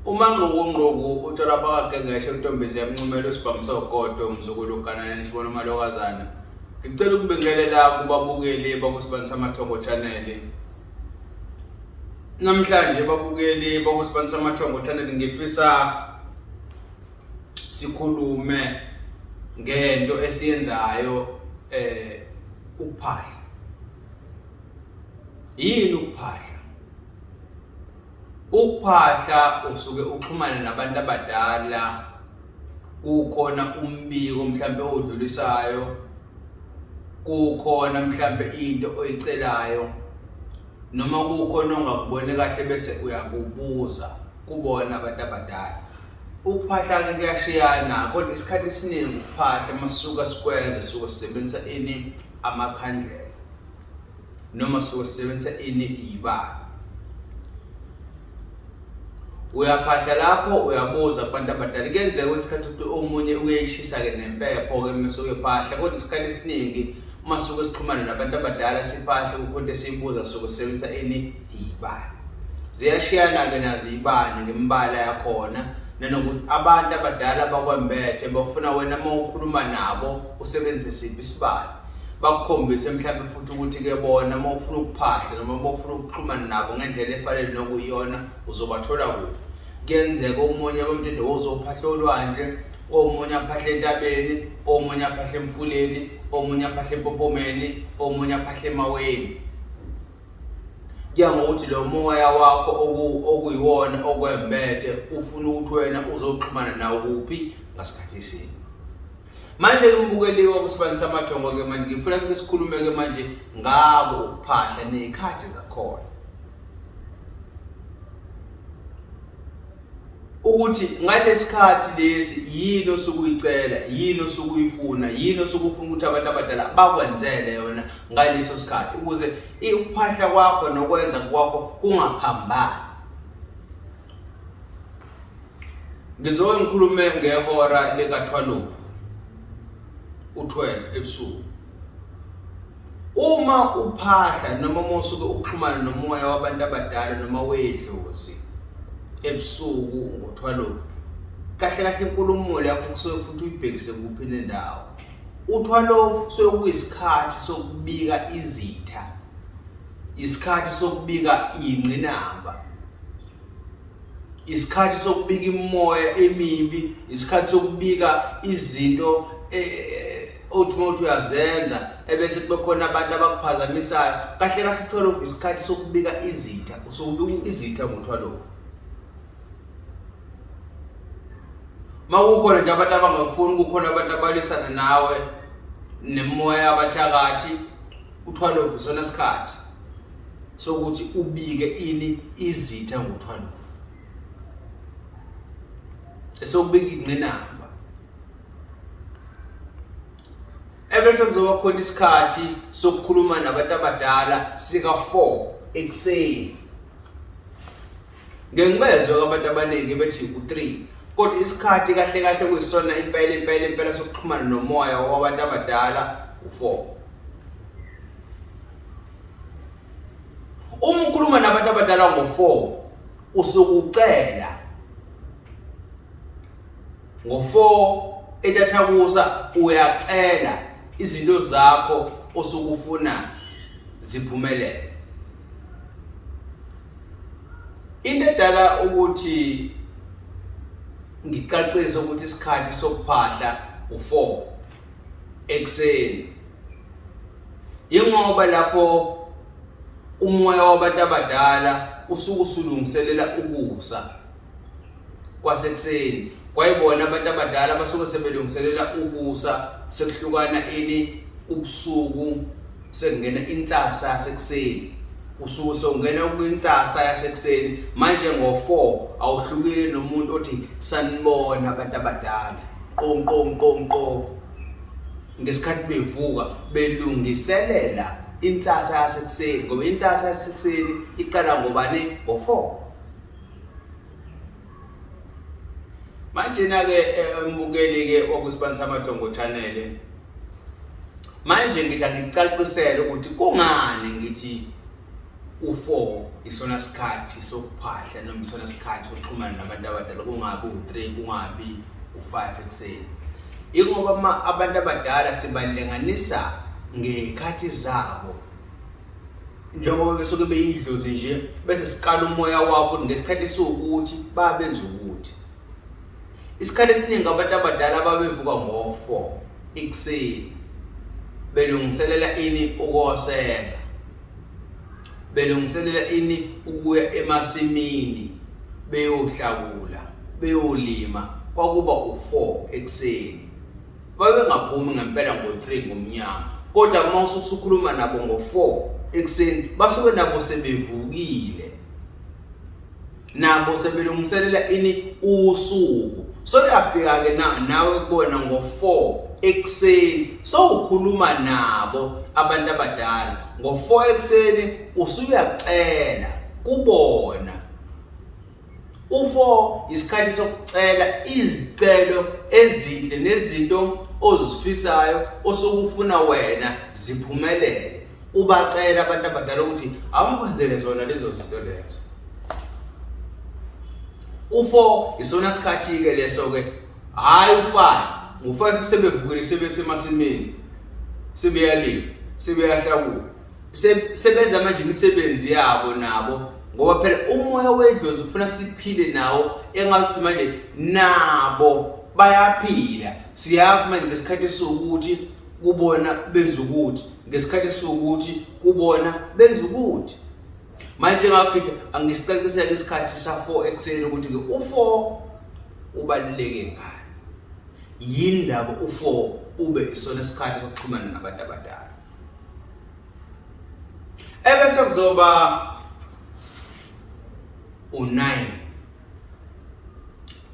Umangqukungquku utshwala bakaGengeshe uNtombizi yamncumela usibhamu sogodo mzukulu uGananeni sibona umalokazana. Ngicela ukubingelela kubabukeli bakuSibani Samathongo Channel. Namhlanje babukeli bakuSibani Samathongo Channel ngifisa sikhulume ngento esiyenzayo ukuphahla. Yini ukuphahla? Ukuphahla usuke uxhumane nabantu abadala kukhona umbiko mhlampe owudlulisayo, kukhona mhlampe into oyicelayo noma kukhona ongakuboni kahle bese uyakubuza kubona abantu abadala. Ukuphahla-ke kuyashiyana kodwa isikhathi esiningi ukuphahla uma sisuka sikwenza sisuke sisebenzisa ini? Amakhandlela. Noma suke sisebenzisa ini? Iyibani. Uyaphahla lapho uyabuza kubantu abadala. Kuyenzeka kwesikhathi ukuthi omunye uyayishisa-ke nempepho-ke uma esuke ephahla, kodwa isikhathi esiningi uma suke sixhumana nabantu abadala siphahle kukhona into esiyibuza suke sisebenzisa ini? Iyibani. Ziyashiyana-ke nazo iyibani ngemibala yakhona nanokuthi abantu abadala bakwembethe bafuna wena uma ukhuluma nabo usebenzise siphi isibani. Bakukhombise mhlawumbe futhi ukuthi-ke bona uma ufuna ukuphahla noma uma ufuna ukuxhumana nabo ngendlela efanele nokuyiyona uzobathola kuphi. Kuyenzeka omunye bamthethe wozophahla olwandle, omunye aphahle entabeni, omunye aphahle emfuleni, omunye aphahle empophomeni, omunye aphahle emaweni. Kuya ngokuthi lo moya wakho okuyiwona okwembethe ufuna ukuthi wena uzoxhumana nawo kuphi ngasikhathi sini. Manje ke mbukeli wakuSibani Samathongo ke manje ngifuna sike sikhulume ke manje ngako ukuphahla nezikhathi zakhona. Ukuthi ngalesikhathi lesi yini osuke uyicela, yini osuke uyifuna, yini osuke ufuna ukuthi abantu abadala bakwenzele yona ngaleso sikhathi ukuze ukuphahla kwakho nokwenza kwakho kungaphambani. Ngizoke ngikhulume ngehora lika-12, u-12 ebusuku. Uma uphahla noma uma usuke uxhumana nomoya wabantu abadala noma wedlozi ebusuku ngo-12, kahle kahle inkulumo yakho kusuke futhi uyibhekise kuphi nendawo. U-12 kusuke kuyisikhathi sokubika izitha, isikhathi sokubika iy'ngqinamba. Isikhathi sokubika imimoya emibi, isikhathi sokubika izinto othi uma uthi uyazenza ebese kube khona abantu abakuphazamisayo. Kahle kahle u-12 isikhathi sokubika izitha, usuke ubika izitha ngo-12. Uma kukhona nje abantu abangakufuni, kukhona abantu abalwisana nawe nemimoya yabathakathi, u-12 isona sikhathi sokuthi ubike ini? Izitha ngo-12. Esokubika ingqinamba. Ebese kuzoba khona isikhathi sokukhuluma nabantu abadala sika-4 ekuseni. Ngeke ngibezwe abantu abaningi bethi u-3, kodwa isikhathi kahle kahle kuyisona impela impela impela sokuxhumana nomoya wabantu abadala u-4. Uma ukhuluma nabantu abadala ngo-4 usuke ucela. Ngo-4 entathakusa uyacela izinto zakho osuke ufuna ziphumelele. Into edala ukuthi ngicacise ukuthi isikhathi sokuphahla u-4 ekuseni ingoba lapho umoya wabantu abadala usuke usulungiselela ukusa kwasekuseni, kwayibona abantu abadala basuke sebelungiselela ukusa, sekuhlukana ini? Ubusuku, sekungena insasa yasekuseni, usuke sewungena kwinsasa yasekuseni. Manje ngo-4 awuhlukile nomuntu othi sanibona abantu abadala, qo qo qo qo, ngesikhathi bevuka belungiselela insasa yasekuseni, ngoba insasa yasekuseni iqala ngobani? Ngo-4. Manje na-ke mbukeli-ke wakuSibani Samathongo Channel, manje ngithi angikucacisele ukuthi kungani ngithi u-4. isona sikhathi sokuphahla noma isona sikhathi sokuxhumana nabantu abadala kungabi u-3 kungabi u-5 ekuseni? Ingoba uma abantu abadala sibalinganisa ngey'khathi zabo njengoba besuke beyidlozi nje, bese sikala umoya wabo ngesikhathi esiwukuthi babenza ukuthi. Isikhathi esiningi abantu abadala babevuka ngo-4 ekuseni belungiselela ini? Ukosenga. Belungiselela ini? Ukuya emasimini beyohlakula, beyolima. Kwakuba u-4 ekuseni. Babengaphumi ngempela ngo-3 ngomnyama, kodwa uma usukhuluma nabo ngo-4 ekuseni basuke nabo sebevukile, nabo sebelungiselela ini? Usuku. So uyafika ke na nawe kubona ngo-4 ekuseni, sowukhuluma nabo abantu abadala ngo-4 ekuseni, usuyacela kubona. U-4 isikhathi sokucela izicelo ezinhle nezinto ozifisayo osukufuna wena ziphumelele, ubacela abantu abadala ukuthi abakwenzele zona lezo zinto lezo. U-4 isona sikhathi-ke leso-ke, hhayi u-5. Ngo-5 sebevukile, sebesemasimini, sebeyalima, sebeyahlakula, sebenza manje imisebenzi yabo nabo, ngoba phela umoya wedlozi kufuna siphile nawo engathi manje nabo bayaphila. Siyazi manje ngesikhathi esiwukuthi kubona benza ukuthi, ngesikhathi esiwukuthi kubona benza ukuthi. Manje ngakho nje angisicacisele isikhathi sa-4 ekuseni ukuthi-ke u-4 ubaluleke ngani, yini ndaba u-4 ube isona sikhathi sokuxhumana nabantu abadala. Ebese kuzoba u-9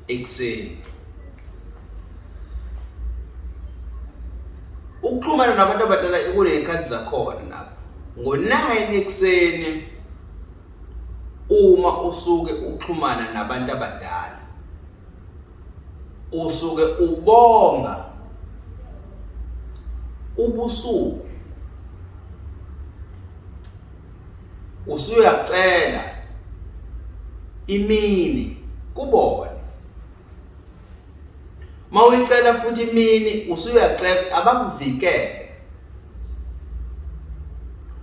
ekuseni. Ukuxhumana nabantu abadala kuney'khathi zakhona nabo. Ngo-9 ekuseni uma usuke uxhumana nabantu abadala, usuke ubonga ubusuku, usuyacela imini kubona. Mawuyicela futhi imini, usuyacela abakuvikele,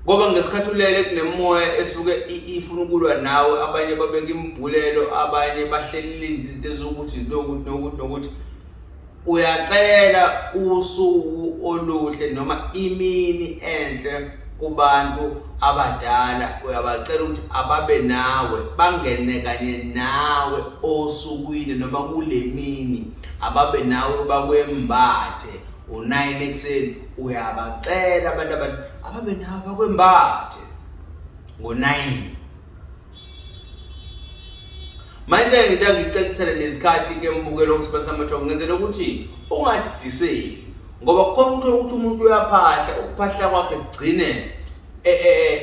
ngoba ngesikhathi ulele kunemoya esuke ifuna ukulwa nawe. Abanye babeka imbhulelo, abanye bahlelile izinto ezokuthi nokuthi nokuthi nokuthi. Uyacela usuku oluhle noma imini enhle kubantu abadala, uyabacela ukuthi ababe nawe, bangene kanye nawe osukwini noma kule mini, ababe nawe bakwembathe. U-9 ekuseni uyabacela abantu ababe nawe bakwembathe ngo-9. Manje ngithi angicacisele lezikhathi ke mbukelo kusibasa amathongo, ngenzela ukuthi ungadidiseki, ngoba kukhona ukuthola ukuthi umuntu uyaphahla, ukuphahla kwakhe kugcine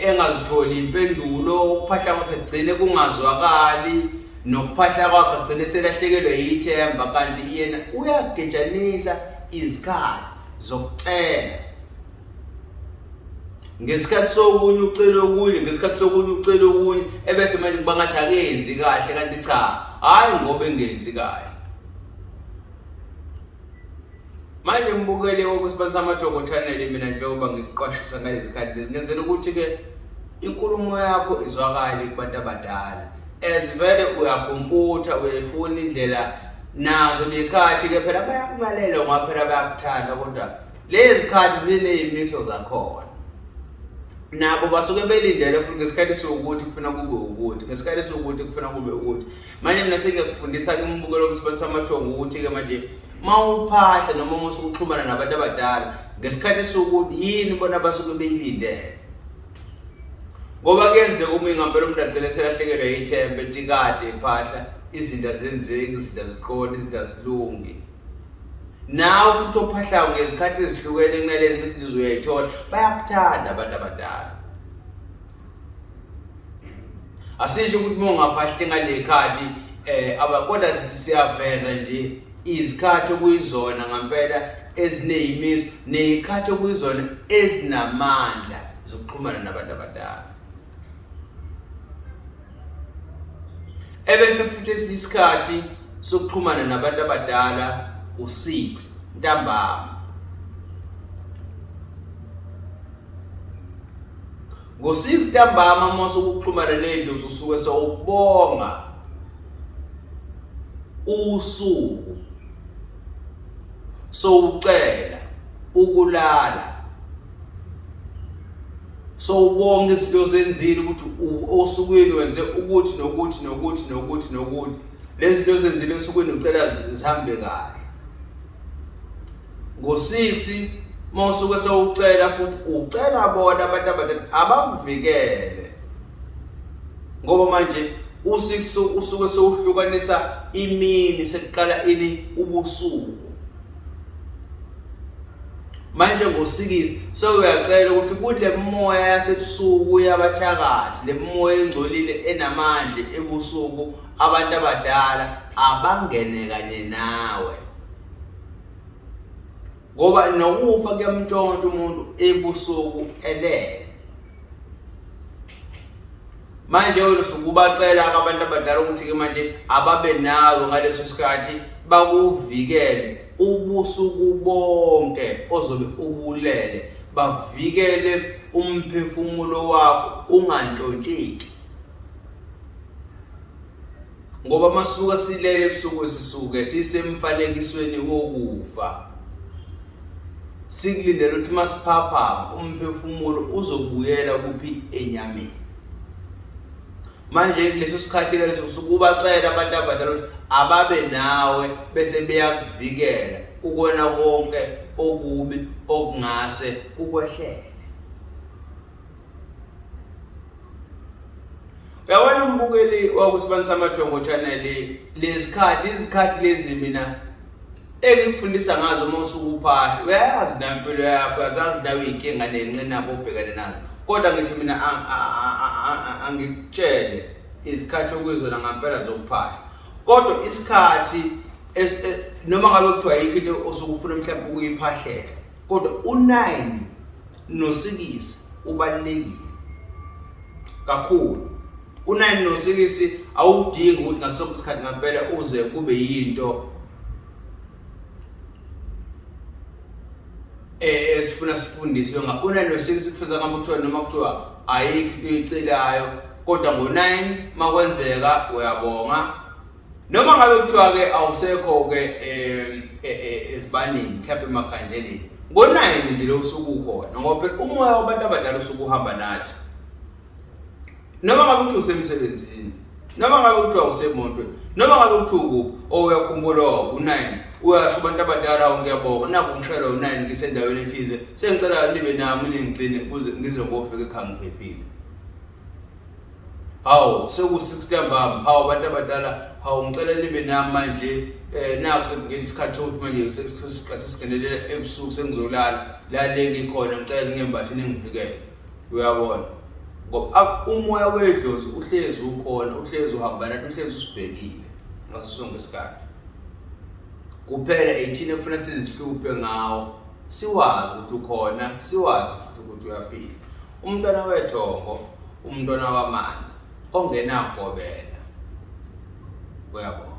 engazitholi impendulo, ukuphahla kwakhe kugcine kungazwakali, nokuphahla kwakhe kugcine selahlekelwe yithemba, kanti yena uyagejanisa izikhathi zokucela. Ngesikhathi sokunye ucela okunye, ngesikhathi sokunye ucela okunye, ebese manje kuba ngathi akenzi kahle, kanti cha, hhayi ngoba engenzi kahle. Manje mbukele wokusibasa amathongo channel, mina njengoba ngikuqwashisa ngalezi khathi lezi, ngenzela ukuthi-ke inkulumo yakho izwakale kubantu abadala. As vele uyaphumputha, uyayifuna indlela, nazo nekhathi-ke phela bayakulalela ngoba phela bayakuthanda, kodwa lezi khathi ziney'miso zakhona. Nabo basuke belindele futhi ngesikhathi siwukuthi kufuna kube ukuthi, ngesikhathi siwukuthi kufuna kube ukuthi. Manje mina sengiyakufundisa-ke umbukelo wokusibasa amathongo ukuthi-ke manje uma uphahla noma uma usuke uxhumana nabantu abadala ngesikhathi sokuthi yini bona basuke beyilindele, ngoba kuyenzeka uma ngampela umuntu agcine selahlekelwa yithemba, ethi kade ephahla izinto azenzeki, izinto aziqondi, izinto azilungi. Nawe futhi ophahlayo ngezikhathi ezihlukene kunalezi bese nje uyayithola, bayakuthanda abantu abadala. Asisho ukuthi uma ungaphahli ngale khathi kodwa sithi siyaveza nje izikhathi okuyizona ngampela ezineyimiso ney'khathi okuyizona ezinamandla zokuxhumana nabantu abadala. Ebese futhi esinye isikhathi sokuxhumana nabantu abadala u-6 ntambama. Ngo-6 ntambama uma usukuxhumana nedlozi usuke sewubonga usuku sowucela ukulala sowubonga izinto ozenzile ukuthi osukwini wenze ukuthi nokuthi nokuthi nokuthi nokuthi lezi zinto ozenzile osukwini ucela zihambe kahle ngo-6 uma usuke sewucela futhi ucela bona abantu abadala abakuvikele ngoba manje u-6 usuke sewuhlukanisa imini sekuqala ini ubusuku manje ngosikisi sewuyacela ukuthi kule moya yasebusuku yabathakathi le moya engcolile enamandla ebusuku abantu abadala abangene kanye nawe ngoba nokufa kuyamntshontsha umuntu ebusuku elele manje wena usuke ubacela abantu abadala ukuthi-ke manje ababe nawe ngaleso sikhathi bakuvikele ubusuku bonke ozobe ubulele bavikele umphefumulo wakho ungantshontsheki ngoba masuka silele ebusuku sisuke sisemfanekisweni wokufa sikulindele ukuthi masiphaphama umphefumulo uzobuyela kuphi enyameni manje kuleso sikhathi ke leso usukubacela abantu abadala ukuthi ababe nawe bese beyakuvikela kukona konke okubi okungase kukwehlele Uyabona umbukeli wakusibani samathongo channel lezikhathi izikhathi lezi mina engikufundisa ngazo uma usuke uphahla uyayazi nayo impilo yakho uyazazi nawe iy'nkinga ney'nqinamba obhekane nazo kodwa ngithi mina angikutshele izikhathi okuyizona ngampela zokuphahla kodwa isikhathi e, noma ngabe kuthiwa yikho into osuke ufuna mhlawumbe ukuyiphahlela kodwa u-9 nosikisi ubalulekile kakhulu u-9 nosikisi awudingi ukuthi ngaso sonke isikhathi ngampela uze kube yinto eh, esifuna sifundiswe nga u-9 nosikisi kufuze ngabe kuthiwa noma kuthiwa ayikho into oyicelayo kodwa ngo-9 makwenzeka uyabonga noma ngabe kuthiwa ke awusekho ke e, e, ezibanini mhlawumbe emakhandleleni ngo-9 nje lo usuke ukhona ngoba phela umoya wabantu abadala usuke uhamba nathi noma ngabe kuthiwa usemsebenzini noma ngabe kuthiwa usemontweni noma ngabe kuthiwa ukuphi oh uyakhumbula u-9 uyasho abantu abadala ngiyabonga naku ngishayelwa u-9 ngisendaweni ethize sengicela nibe nami ningigcine kuze ngize ngofika ekhaya ngiphephile Hawu seku-6 ntambama, hawu abantu abadala, hawu ngicela nibe nami manje eh naku sekungena isikhathi sokuthi manje sesingenelela ebusuku sengizolala la le ngikhona ngicela ningembathe ningivikele. Uyabona? Ngoba umoya wedlozi uhlezi ukhona, uhlezi uhamba nathi, uhlezi usibhekile ngaso sonke isikhathi. Kuphela ithina kufanele sizihluphe ngawo, siwazi ukuthi ukhona, siwazi futhi ukuthi uyaphila. Umntwana wethongo, umntwana wamanzi ongenagobela. Uyabona?